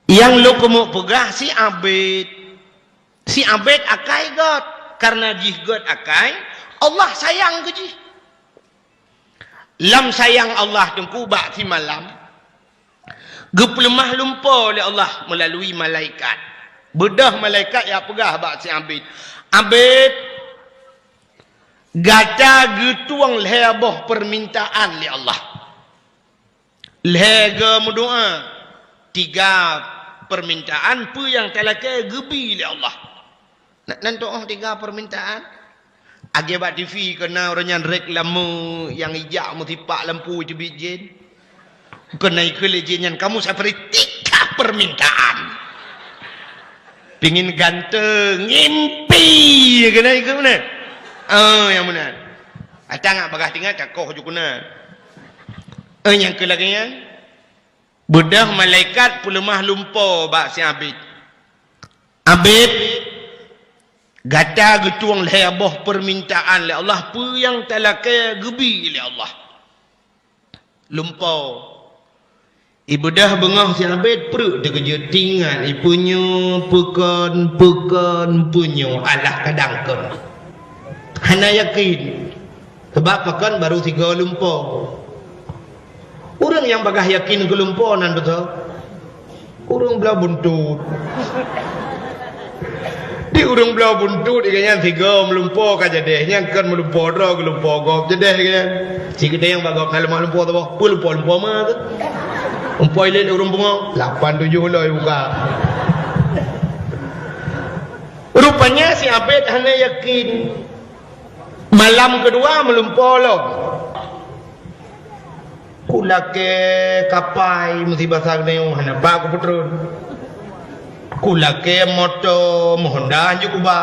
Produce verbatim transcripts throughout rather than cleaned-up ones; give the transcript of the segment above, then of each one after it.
Nyang lôn keumeung peugah si Abed. Si Abed akai gét. Kareuna jih gét akai, Allah sayang keu jih. Lam sayang Allah Teungku bak simalam, geupeuleumah lumpo lé Allah meulalui malaikat. Beudôh malaikat jak peugah bak si Abed, "Abed, gata geutueng lhée boh peumintaan lé Allah." Lhée goe meudoá, tiga peumintaan peue nyang talakée geubi lé Allah. Nak nan tuoh tiga peumintaan? Lagée bak TV keunan ureuëng nyan reklame nyang ijak meusipak lampu teubiet jén. Keunan ikheun lé jén nyan, "Kamu saya beri tiga permintaan." Pingin ganteng, ngimpi keunan ikheun meunan. Oh, nyang meunan. Ata ngak bagah tingat takoh ju keunan. Eh, nyang keu lagée nyan, beudôh malaikat peuleumah lumpo bak si Abed. "Abed, gata geutueng lhée boh peumintaan lé Allah, peue nyang talakée geubi lé Allah." Lumpo. Ibeudôh beungoh si Abed preuek teukeujot tingat, ipeunyoe peukon, peukon, peunyoe alah kadang kon. Hana yakin. Sabab pakon barô sigoe lumpo. Ureuëng nyang bagah yakin keu lumpo nan beutôi. Ureuëng bloe buntut. Di ureuëng bloe buntut, ikan nyan sigoe meulumpo ka jadeh. Nyan kon meulumpo droe, geulumpo gob jadeh ikan nyan. Si geude nyang bagob na leumah lumpo saboh. Peue lumpo-lumpo ma tu? Lumpo ilét ureuëng pungo. Lapan tujoh loi buka. Rupanya si Abed hana yakin. Malam keudua meulumpo lom. Kulakée kapai meusibasa geuneuk hana ba kupeutreun. Kulakée moto meuhonda hanjeuet kuba.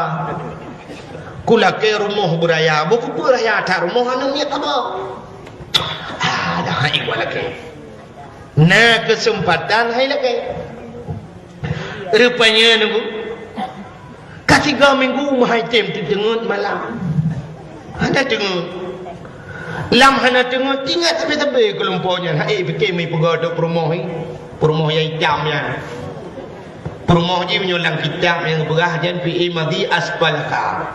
Kulakée rumoh beuraya, bukeupeue raya that rumoh aneuk miet haba. Ah, dah hai walakée. Na keuseumpatan hai lakée. Rupanya nunggu. Ka tiga minggu meuhai tem teuteungeut malam. Hana teungeut. Lam hana teungeut, ingat sabe-sabe keu lumpo nyan. Hai, pike mi peugah dok peurumoh ni. Peurumoh nyang itam nyan. Peurumoh jih meunyoe lam kitab nyang peugah jan fi'i madhi asfalaka.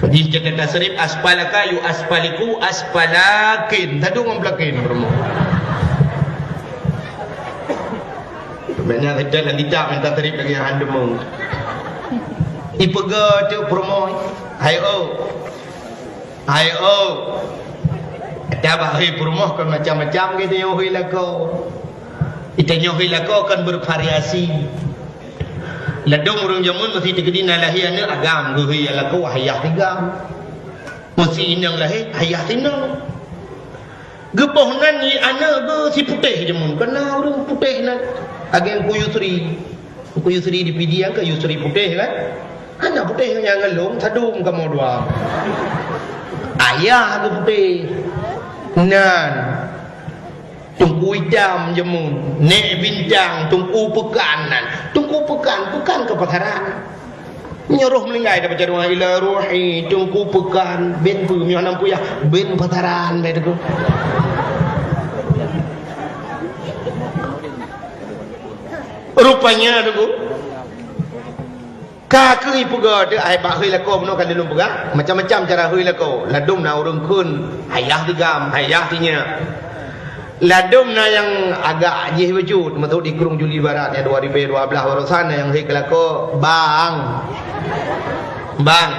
Di catatan tasrif, asfalaka yu asfaliku asfalakin. Tadu ngon pelakin peurumoh. Makna kita lam kitab minta tasrif lagi han deungoe. Ipeugah tu peurumoh, "Hai oh. Hai oh." Ata bah hui peurumoh kan macam-macam gitu nyoe hui lakoe. Ita nyoe hui lakoe kan bervariasi. Ladom ureuëng jameun meusi teukeudi na lahé aneuk agam geuhôi lakoe ayah tigam. Meusi inong lahé ayah tinong. Geuboh nan nyi aneuk geuh si putéh jameun, kana ureuëng putéh nan. Ageng Ku Yusri. Ku Yusri di Pidie kan Yusri putéh kan? Hana putéh nyang ngelom sadum kamoe dua. Ayah geuh putéh. Nan. Teungku Itam jameun, Nek Bintang, Teungku Peukan nan. Teungku Peukan, Peukan keu pasaran. Nyoe roh meuninggai dapat jaduang ila ruhi, Teungku Peukan, ben peue meunan puyah, ben pasaran, ben Teungku. Rupanya, Teungku, Ka keuh ipeugah teuh ai bak hôi lakoe bunoe ka lôn peugah, macam-macam cara hôi lakoe. Ladom na ureuëng kheun, ayah tigam, ayah tinyak. Ladom na nyang agak jih bacut, masuk di Krueng Juli Barat nyang dua ribu dua belas barosan na nyang hôi keu lakoe, bang. Bang.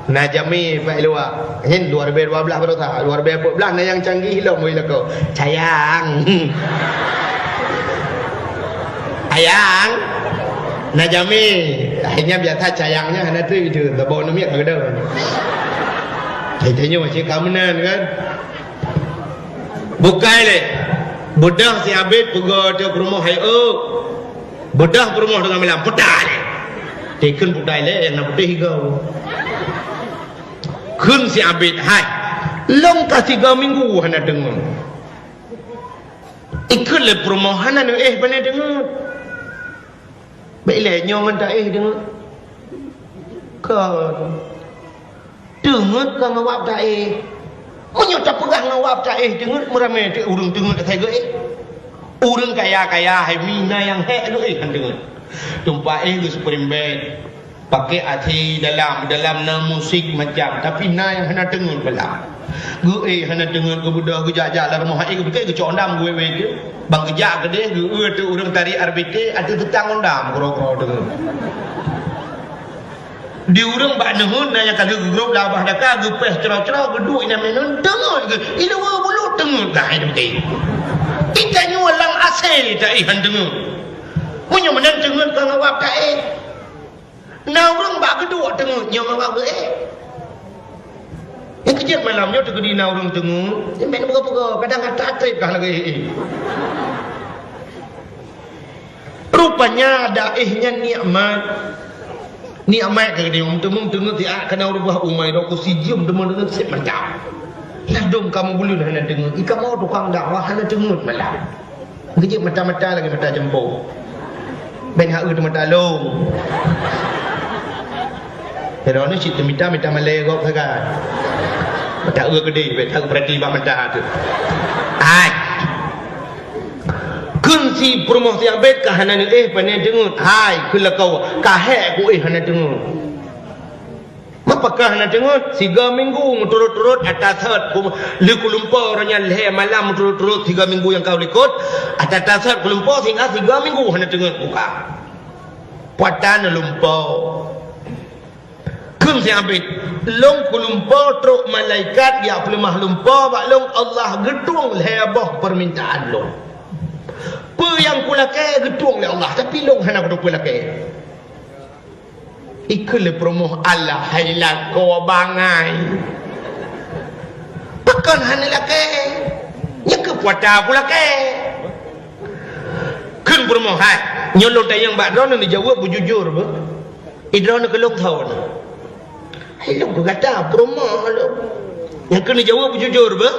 Na jamé bak luwa. Nyan dua ribu dua belas barosan, dua ribu empat belas na nyang canggih lom hôi lakoe. Sayang. Ayang. Na jamé. Akhirnya biasa cayang nyan hana trép itu. Saboh namiet ka keudong. Hai tanyoe cit ka meunan kan. Bukai lé. Beudôh si Abed peugah teuh peurumoh hai eu. Beudôh peurumoh teungoh malam putai lé. Teukheun putai lé nyang na putéh igoe. Kheun si Abed hai. Lôn ka tiga minggu hana deungoe. Ikheun lé peurumoh hana neuéh bane deungoe. Bék ilée nyoe ngon taéh deungoe. Kon. Deungoe ka ngon wab taéh. Meunyoe tapeugah ngon wab taéh deungoe, meuramé teuk ureuëng deungoe asai geuéh. Ureuëng kaya-kaya hai mi na nyang hék lé, eh, hana teungeut. Tumpah, eh, geuspring bed. Pakai A C dalam, dalam na musik macam, tapi na nyang hana teungeut balam. Geu-, eh, hana teungeut, geubeudôh, geujak-jak lam rumoh, eh, geupeugah geucok dam geuwét-wét jih. Bang geujak keudeh, geu-, eh, tu ureuëng tari R B T, ateueh teutang dam, kro-kro teungeut. Di ureuëng bak neuheun na nyang ka lheueh geugrôp lam babah daka, geupéh cro-cro, geuduek inan meunan, teungeut geu-, i luwa bulut teungeut dah, hai deuh. Di tanyoe lam asèe ta, eh, han teungeut. Meunyoe meunan teungeut ka ngawab ka, eh. Na ureuëng bak geuduek teungeut nyoe ngawab geu, eh. Nyang keujeuet malam nyoe teukeudi na ureuëng teungeut, nyan bèk neupeugah-peugah, kadang atra trép kah lagèe, eh, eh. Rupanya daéh nyan nikmat. Nikmat ka geutanyoe, meuteumé teungeut siat kana u rubah umai, droe ku sijeuem teuma deungon sép mantap. Ladôm kamoe buleuen hana teungeut, i kamoe tukang dakwah hana teungeut malam. Geujeuet mata-mata lagèe mata jeumpô. Bèk hana eu teumata lôn. Droeneuh cit teumita, mita malèe gob sagai. Mata eu keudeh, bèk taeu peurati bak mata teuh. Hai. Kheun si peurumoh si abét ka hana neuéh pane teungeut. Hai, kheun lakoe, ka hék kuéh hana teungeut. Mapa ka hana teungeut? Siga minggu meuturot-turot ata sot ku, lheueh kulumpo uroe nyan lhèe malam meuturot-turot siga minggu nyang ka u likot, ata sot kulumpo sehingga siga minggu hana teungeut buka. Puatan lumpo. Kheun si abét, lôn kulumpo trok malaikat jak peuleumah lumpo bak lôn, Allah geutueng lhèe boh peumintaan lôn. Peue nyang kulakèe geutueng lé Allah, tapi lôn hana kuteupeu lakèe. Ikheun lé peurumoh, "Alah hai lakoe bangai. Pakon hana lakèe? Nyan keuh puata kulakèe." Kheun peurumoh, "Hai, nyoe lôn tanyong bak droeneuh neujaweueb beujujur beuh." I droeneuh keu lôn thon. Hai lôn keu gata peurumoh lôn. Nyang keuneuk jaweueb beujujur beuh.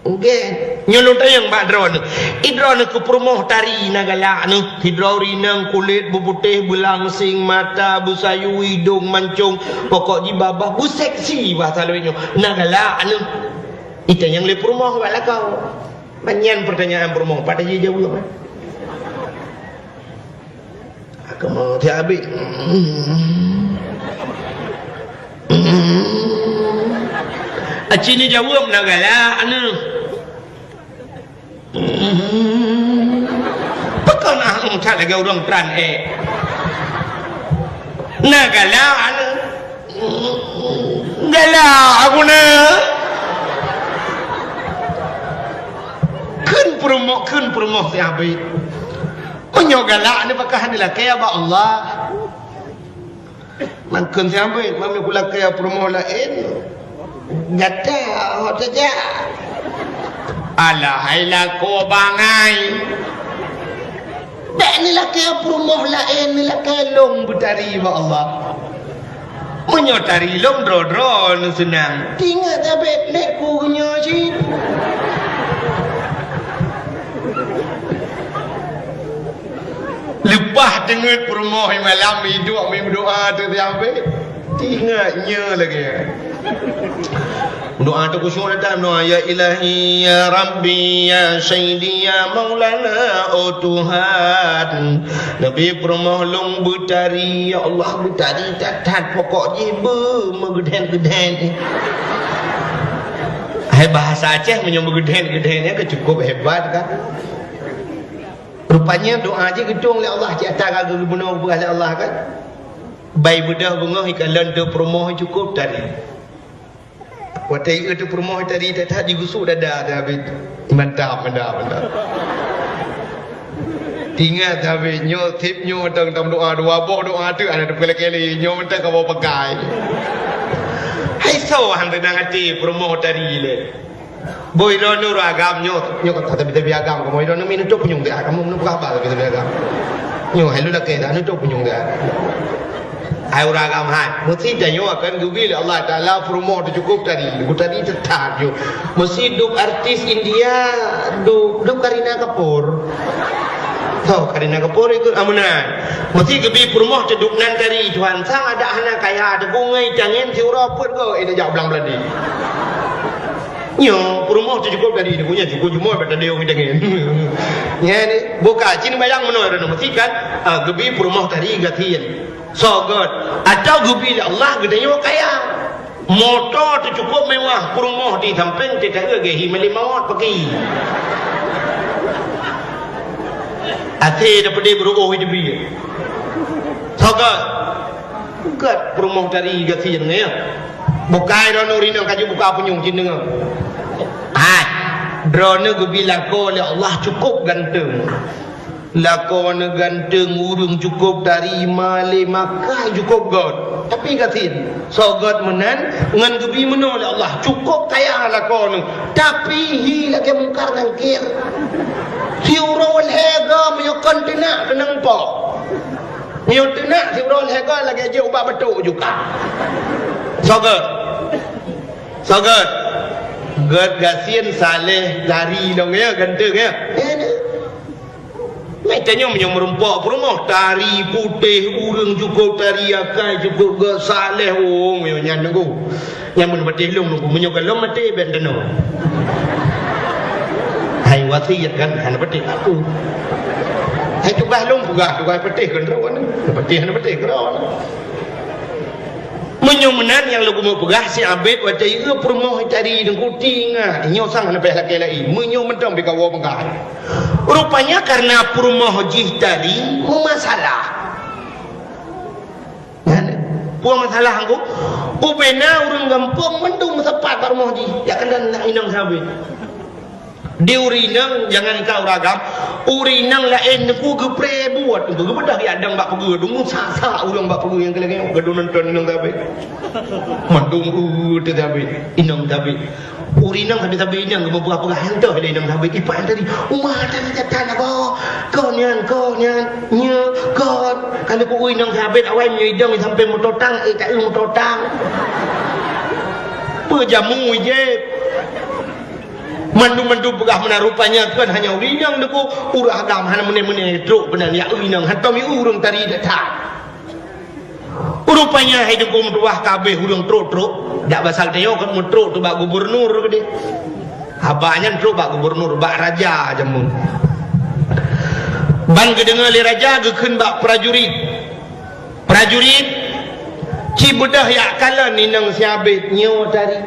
Nggeh. Nyoe lôn tanyong bak droeneuh. I droeneuh keu peurumoh tari na galak neuh. Sidroe ureueng inong kulét beuputéh, beulangseng, mata beusayue, idong mancong, pokok jih babah beuseksi bahasa lôn nyoe. Na galak neuh. Itanyong lé peurumoh bak lakoe. Nyan peurtanyaan peurumoh, pat jih jaweueb, eh? Aku mau tiap abis. Aci ni jaweueb na galak neuh. Pakon ah, that lagèe ureueng tran ék. Na galak neuh. Galak aku na. Kheun peurumoh, kheun peurumoh si abit. Meunyoe galak ni pakah neulakèe bak Allah. Mangkheun si abit, meunyoe kulakèe peurumoh laén. Gata hot saja. Alah, hai lakoe bangai. Bèk neulakèe peurumoh laén, neulakèe lôn beutari bak Allah. Meunyoe tari lôn droe-droe neuseunang. Tingat abet lé ku nyoe cit. Leupah teungeut peurumoh malam iduek meudoa tu siabé. Tingat nyoe lagèe. Doa tu khusyuk datang doa, "Ya Ilahi, ya Rabbi, ya Sayyidi, ya Maulana, oh Tuhan." Nabi peurumoh lôn beutari, ya Allah beutari that-that pokok jih beu meugeudhen-geudhen. Hai bahasa Aceh meunyoe meugeudhen-geudhen nyan ka cukup hebat kan. Rupanya doa jih geutueng lé Allah cit ata ka geubunoe geupeugah lé Allah kan. Bai beudôh beungoh ikalon teu peurumoh cukup tari. Watèe ié teu peurumoh tadi that-that jigusuk dada teuh abit. Mantap, mantap, mantap. Ingat teuh abit nyoe, sép nyoe teuh tam doa dua boh doa teuh hana teupeulakèe lé, nyoe mantap kamoe pakai. Hai soe han teunang até peurumoh tadi lé. Boh droeneuh ureueng agam nyoe, nyoe ka tabi-tabi agam kamoe droeneuh mi neutôp punyueng teuh, kamoe meuneupeugah haba tabi-tabi agam. Nyoe hai lôn lakèe dah neutôp punyueng teuh. Hai ureueng agam hai, meusti tanyoe akan geubri lé Allah Taala peurumoh teucukup tadi. Lagu tadi teutap ju. Meusti duek artis India, duek, duek Kareena Kapoor. Toh, Kareena Kapoor ikut amunan. Meusti geubri peurumoh teuduek nan tadi. Tuhan sang adak hana kaya, teugungai tangen siuroe peuet go, eh, tajak blang beuladi. Nyoe peurumoh teuh cukôp tari, nyoe cukôp jumoe bak tadeueng tangen. Nyan, buka cit bayang meunoe droeneuh meusikan, ah, geubi peurumoh tari gasien. Soe göt? Atawa geubi lé Allah geutanyoe kaya. Moto teuh cukôp mewah, peurumoh di sampéng teuh taeu geuhi malée mawöt paki. Até dapeude beuruoh di teubi. Soe göt? Göt peurumoh tari gasien nyan. Bukai droeneuh rinong kaju buka punyueng cit deungoe. Hai, droeneuh geubi lakoe lé Allah cukôp ganteng. Lakoe neuh ganteng, ureueng cukôp tari, malée makai cukôp göt. Tapi gasien, soe göt meunan ngon geubi meunoe lé Allah, cukôp kaya lakoe neuh. Tapi hi lagée Mungkar Nangkir. Siuroe lhée goe meunyoe kon teunak keunong po. Meunyoe teunak siuroe lhée goe lagée jeuet ubak batuk juga. Soe göt? Soe göt? Göt gasien saleh tari dong ya, ganteng ya. Meutanyoe meunyoe meurumpok peurumoh, tari putéh, ureueng cukôp tari, akai cukôp göt, saleh, oh, meunyoe nyan nunggu. Nyan meunyoe patéh lôn nunggu, meunyoe gohlom maté ben teunoe. Hai wasiet kan, hana patéh aku. Hai tugaih lôn peugah, tugaih patéh keudroe, patéh hana patéh keudroe. Meunyoe meunan nyang lôn keumeung peugah, si Abed watée ieu peurumoh tari deungku tingat, nyoe sang leubeh lakée laén. Meunyoe mantong bikawoe peugah. Rupanya kareuna peurumoh jih tari meumasalah. Nyan, peue masalah angku? Ubena ureuëng gampông mandum meusapat bak rumoh jih, jak keunan inong si Abed. Di ureuëng inong, jangankan ureuëng agam, ureuëng inong laén neuku geupreh buet, geubeudôh jak dong bak peugeuh, deungon sak-sak ureuëng bak peugeuh nyang keu lagée nyoe, gadôh nonton inong si Abed. Mandum, uh, teuh si Abed, inong si Abed. Ureuëng inong sabe-sabe inong geupeugah-peugah, "Nyan toh lé inong si Abed, ipak nyan tadi, uma tadi gata na goe, kon nyan, kon nyan, nyoe, kon." Ka lheueh ku inong si Abed awai meunyoe idong sampoe meutotang, eh, taeu meutotang. Peue jamu ijép. Mandum-mandum peugah meunan rupanya kon hanya ureuëng inong neuku, ureuëng agam hana meuné-meuné trok keunan jak eu inong, hantom ieu ureuëng tari that-that. Rupanya hai teungku meutuwah ka abéh ureuëng trok-trok, dak basal tanyoe kon meutrok teuh bak gubernur keudeh. Haba nyan trok bak gubernur, bak raja jameun. Ban geudeungoe lé raja geukheun bak prajurit. Prajurit, ci beudôh jak kalon inong si Abed nyoe tadi.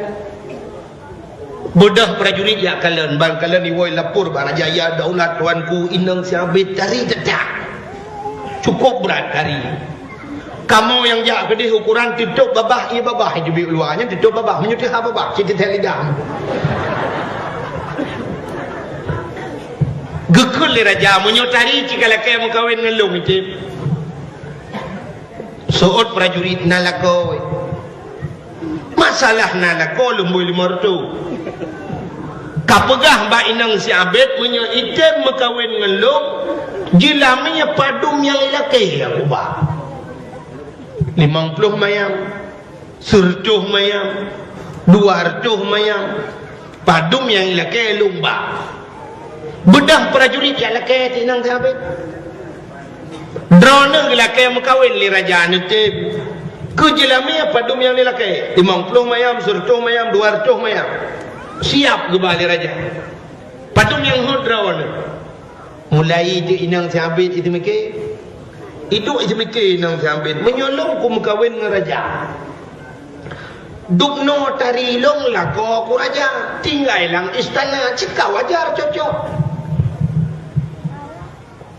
Beudôh prajurit jak kalon, ban kalon iwoe lapor bak raja, "Ya daulat tuanku, inong si Abed tari that-that. Cukôp brat tari. Kamoe nyang jak keudeh ukoran teutôp babah, ié babah nyang teubiet u luwa, nyan teutôp babah, meunyoe teuhah babah, cit teuthée lidah." Geukheun lé raja, "Meunyoe tari ci ka lakée meukawen ngon lôn, item." Seuôt prajurit, "Na lakoe." "Masalah na lakoe lôn bri limong reutôh. Ka peugah bak inong si Abed meunyoe item meukawen ngon lôn, jeulamé padum nyang ilakée aku ba. Limong ploh mayam, seureutôh mayam, dua reutôh mayam. Padum nyang ilakée lôn ba." Beudôh prajurit jak lakée teuh inong si Abed. Droeneuh geulakée meukawen lé raja neutem. Keu jeulamé padum nyang ilakée? Limong ploh mayam, seureutôh mayam, dua reutôh mayam. Siap geuba lé raja. Padum nyang hot droeneuh? Mulai teuk inong si Abed iteumike. Iduek iteumike inong si Abed, "Meunyoe lôn kumeukawen ngon raja, dubnoe tari lôn lakoe ku raja, tinggai lam istana cit ka wajar cocok.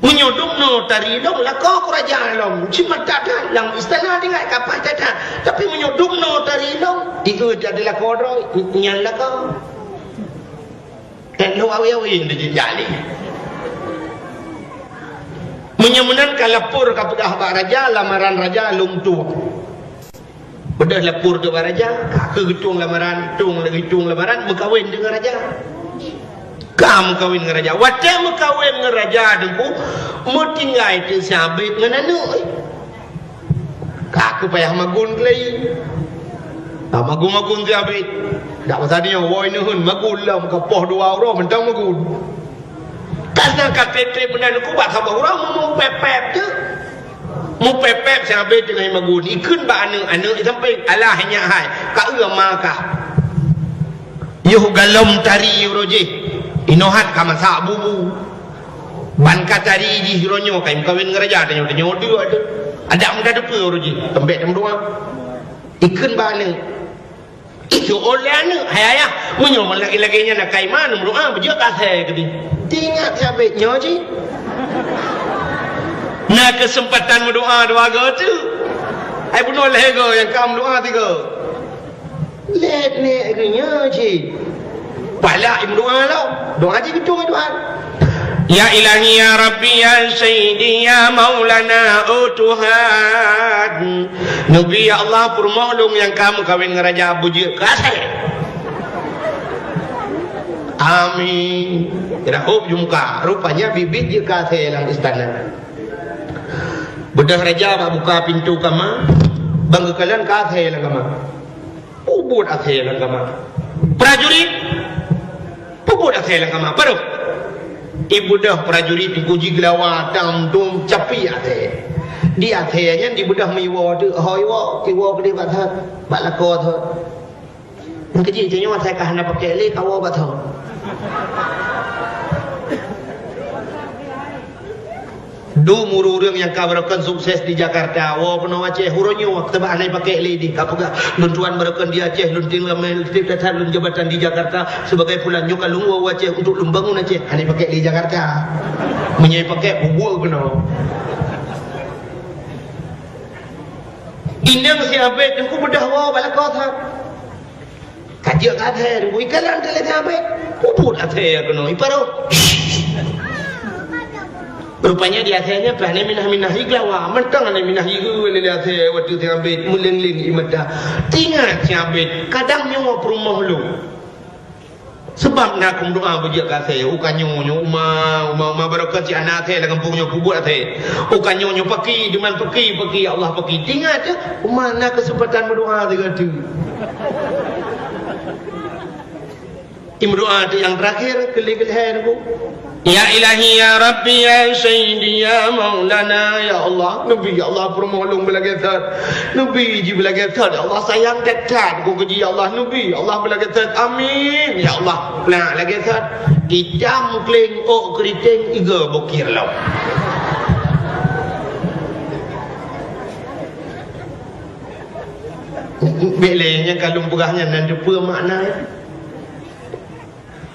Meunyoe dubnoe tari lôn lakoe ku raja lom, cit mantap that lam istana tinggai ka paih that-that. Tapi meunyoe dubnoe tari lôn, ieu jadi lakoe droe, nyan lakoe." Ék lôn awe-awe di jih jali. Meunyoe meunan ka lapor ka peugah bak raja, lamaran raja lôn tueng. Beudôh lapor keu bak raja, ka kheueh geutueng lamaran, tueng lagée tueng lamaran, meukawen deungon raja. Ka meukawen ngon raja. Watée meukawen ngon raja teungku, meutinggai teuk si Abed ngon aneuëk. Ka kheueh payah magun keulai. Ka magun-magun si Abed. Dak masa nyoe woe neuheun magun lom ka poh dua uroe mantong magun. Ka na ka treb-treb meunan ku bak saboh uroe meupép-pép teuk. Meupép-pép si Abed teungoh magun. Ikheun bak aneuëk, aneuëk sampai alah nyak hai. Ka eu ma kah. Yoh galom tari uroe jih, inoe hat ka masak bubu. Ban ka tari jih uroe nyoe ka imeukawen ngon raja, tanyoe-tanyoe deuek tu. Adak meutateupeue uroe jih, teumbek tameudoa. Ikheun bak aneuk. Itu oleh aneuk, "Hai ayah, meunyoe lagèe-lagèe nyan na ka iman, meudoa beujeuet ka asèe keudeh." Teuingat sabe nyoe jih. Na keuseumpatan meudoa dua go tu. Hai bunoe lhèe go nyang ka meudoa tiga. Lét nèk geuh nyoe cit. Palak imeudoa lom. Doa jih geucue Tuhan. Ya Ilahi, ya Rabbi, ya Sayyidi, ya Maulana, oh Tuhan. Neubi, ya Allah, peurumoh lôn nyang ka meukawen ngon raja beujeuet ka asèe. Amin. Kira hop jumka. Rupanya biet-biet jeuet ka asèe lam istana. Beudôh raja bak buka pintoe kama, ban geukalon ka asèe lam kama. Peubuet asèe lam kama. Prajurit, peubuet asèe lam kama. Padum. Ibeudôh prajurit Teungku jigeulawa tam dum capi asèe. Di asèe nyan dibeudôh meuiwoe teuk, ho iwoe, iwoe keudeh bak thot, bak lakoe thot. Nyang keujih tanyoe asai ka hana pakèk lé, kawoe bak thot. Dum ureueng-ureueng nyang ka barokon sukses di Jakarta, woe keunoe Aceh, uroe nyoe, sabab hana jipakèk lé jih, ka peugah, "Lôn tuan barokon di Aceh, lôn tinggai lam, lam, lam, lôn jabatan di Jakarta sebagai fulan, nyoe ka lôn woe u Aceh untuk lôn bangun Aceh." Hana jipakèk lé Jakarta. Meunyoe jipakèk, peubuet keunoe. Inong si Abed teungku beudôh woe bak lakoe that. Ka jeuet ka asèe, ikalon teuh lé si Abed. Peubuet asèe keunoe, iparoh. Rupanya di asèe nyan pih aneuk minah-minah igeulawa. Mantong aneuk minah igeue lé asèe watèe si Abed meuleng-leng ié mata. Teuingat si Abed, kadang nyoe peurumoh lôn. Sabab na keu meudoa beujeuet ka asèe, u ka nyoe, nyoe uma, uma, uma barokon cit hana asèe lam gampông nyoe peubuet asèe. U ka nyoe, nyoe paki, diman paki, paki, ya Allah paki. Teuingat teuh, uma na keuseumpatan meudoa sigoe teuk. Imeudoa teuk nyang teurakhir, keu lhèe-keu lhèe teungku. Ya Ilahi, ya Rabbi, ya Sayyidi, ya Maulana, ya Allah, neubi, ya Allah, peurumoh lôn beulagèe that. Neubi jih beulagèe that, ya Allah, sayang that-that keu jih, ya Allah, neubi, ya Allah, beulagèe that. Amin, ya Allah. Nah, lagèe that. Itam kleng ôk keuriteng iga bukir lom. Bèk lé nyang ka lôn peugah nyan nan teupeue makna.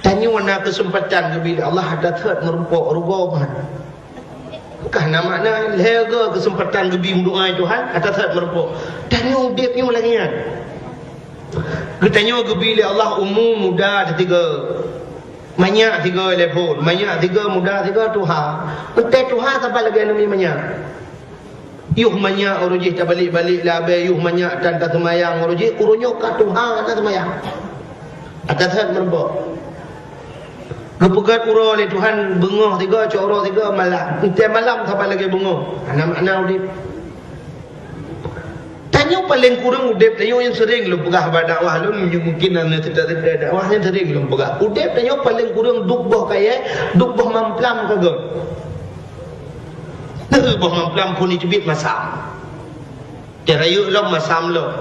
Tanyoe na keuseumpatan geubri lé Allah, ata that meurumpok rugoe meuhan. Ka na makna lhèe go keuseumpatan geubri meudoa Tuhan, ata that meurumpok. Tanyoe udép nyoe lagèe nyan. Geutanyoe geubri lé Allah umu muda teuh tiga. Manyak tiga lé phon, manyak tiga, muda tiga, tuha. Entèe tuha saban lagèe aneuk miet manyak. Yoh manyak uroe jih tabalek-balek lam abèe, yoh manyak tan taseumayang uroe jih, uroe nyoe ka tuha hana seumayang. Ata that meurumpok. Geupeugöt uroe lé Tuhan beungoh tiga, cot uroe tiga malam. Entèe malam saban lagèe beungoh. Hana makna udép. Tanyoe paleng kureueng udép tanyoe nyang seuring lôn peugah bak dakwah lôn, mungkin hana teuta-teuta dakwah nyang seuring lôn peugah. Udép tanyoe paleng kureueng duek boh kayèe, duek boh mamplam ka göt. Teuh boh mamplam phon jiteubiet masam. Teurayeuk lom masam lom.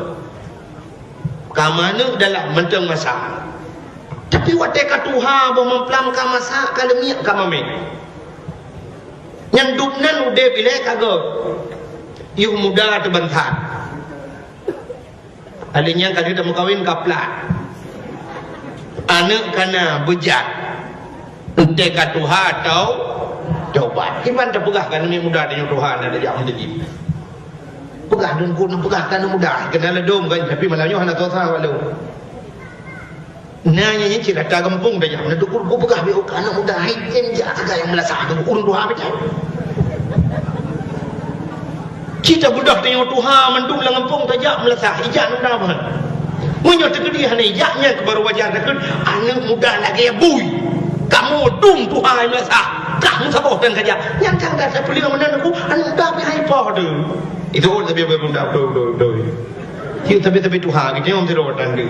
Ka manök dalam mantong masam. Tapi watèe ka tuha boh mamplam ka masak, ka leumiek, ka mamèh. Nyang duek nan udép ilèe ka göt. Yoh muda teuh ban that. Alèh nyan ka lheueh tameukawen ka plat. Aneuk ka na beujat. Entèe ka tuha tau tobat. Kiban tapeugah ka aneuk muda tanyoe tuha na tajak meuteujih. Peugah lôn keu, peugah ka aneuk muda. Keunan ladôm kan, tapi malam nyoe hana soe sa bak lôn. Na nyan cit rata gampông tajak. Na dukun kupeugah bèk ka aneuk muda hai tem jak sagai nyang meulasah tu ureueng tuha beucai. Cit tabeudôh tanyoe tuha mandum lam gampông tajak meulasah, ijak nunda meuhan. Meunyoe teukeudi hana ijak, nyan keuh baru wajar takheun aneuk muda lagèe bui. Kamoe dum tuha meulasah, kah meusaboh tan kajak. Nyan kan dah tapeuleueng meunan aku, aneuk muda pih hai poh tu. Itu oh, tapi, tapi muda, betul, betul, betul. Cit tapi, tapi tuha, kita nyang sidroe tan tu.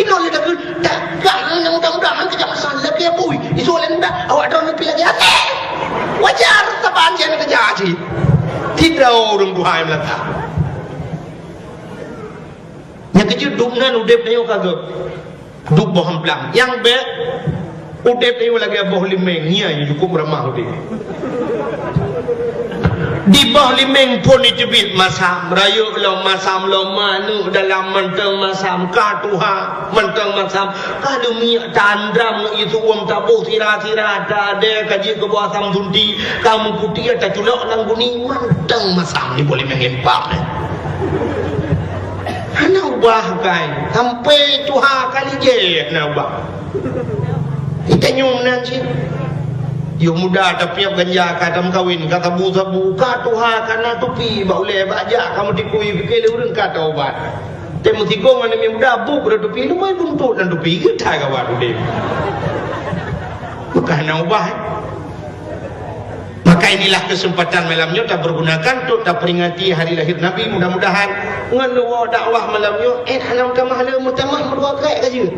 Inoe lé takheun, dak, dak, mudah-mudahan tajak masa lagèe bui. Isu laén dak, awak droeneuh pih lagèe até. Wajar saban jih aneuk keujak cit. Sidroe ureueng tuha nyang meulasah. Nyang keujeuet dum nan udép tanyoe ka göt. Duek boh amplam. Nyang bék, udeb nyoe lagée boh limeng, nyan nyang cukup ramah udeb. Di boh limeng phon jiteubiet masam, rayeuk lom masam, lom manök dalam mantong masam, ka tuha mantong masam, ka leumiek ta-andram ngon ié su'uem, taboh sira-sira, tadée ka jeuet keu boh asam sunti, ka meukuti, taculok lam guni, mantong masam di boh limeng empang. Hana ubah kai, sampai tuha kali jih hana ubah. Itanyong nan cit. Yoh muda tapiôh ganja ka tameukawen, ka sabu-sabu, ka tuha ka na tupi bak ulée, bak jak ka meutikui, pike lé ureuëng ka taubat. Teuh meusigong aneuk muda bu keu tupi, lumboi buntot dan tupi, geutai gawat udeb. Maka hana ubah. Maka inilah kesempatan malam nyoe tapergunakan untuk taperingati hari lahir Nabi. Mudah-mudahan ngon leuwoe dakwah malam nyoe, eh, hana meutamah le, meutamah meudua krek ka jeuet.